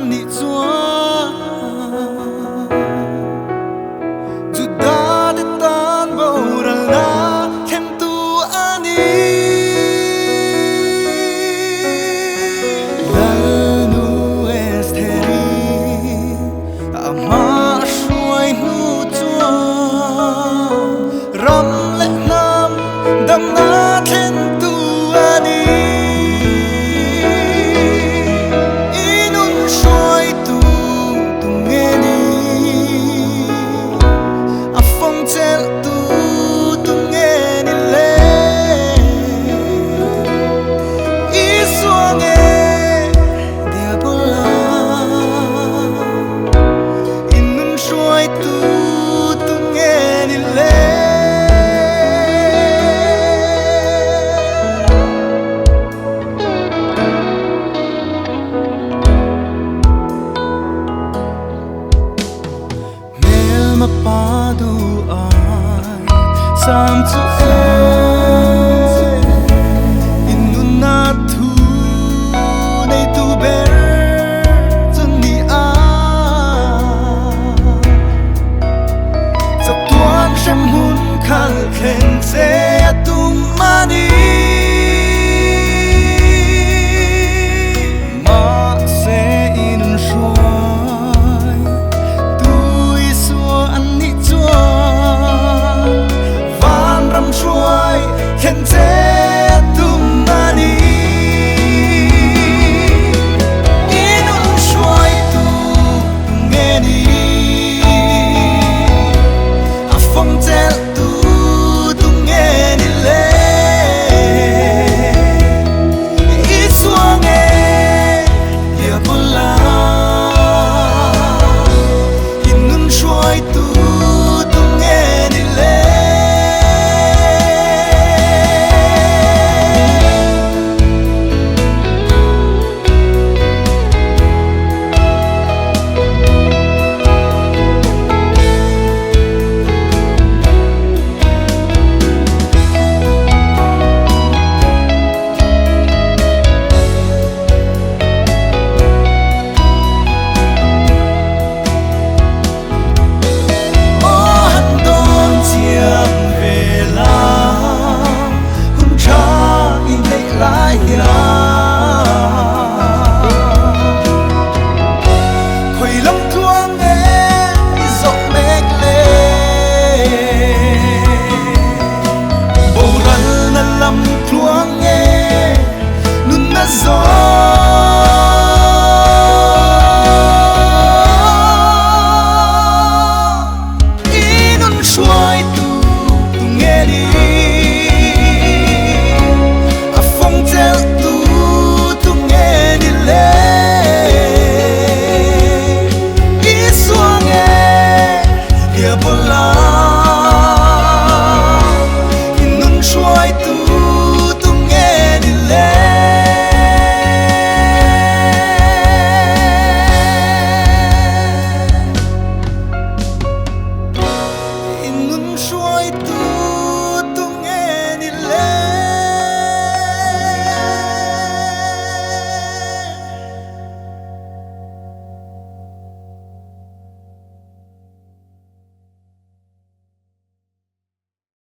nih chuan Juda te tan boralna thlentu a ni. Lalnu Estheri amah hruai hnu chuan ram leh hnam damna thlentu a ni. I nun hruaitu tu nge ni? A fawng chelhtu tu nge ni le? Isua nge Diabola? I nun hruaitu tu nge ni le? Hmelma pa duh ai sam chu e In nunna thu neitu ber chu ni a Chatuan hrem hun khal thleng che a tum a ni. Mahse in hruai tu Isua an nih chuan vanram hruai thlen che a tum a ni. I nun hruai tu tu nge ni? A fawng chelh tu tu nge ni le? Isua nge Diabola? I nun hruai tu tu nge ni le? Aw han dawn chiang ve la, hun tha i neih lai hian. Khawi lam tluang nge i zawh mek le? Boralna lam tluang nge nunna zawh?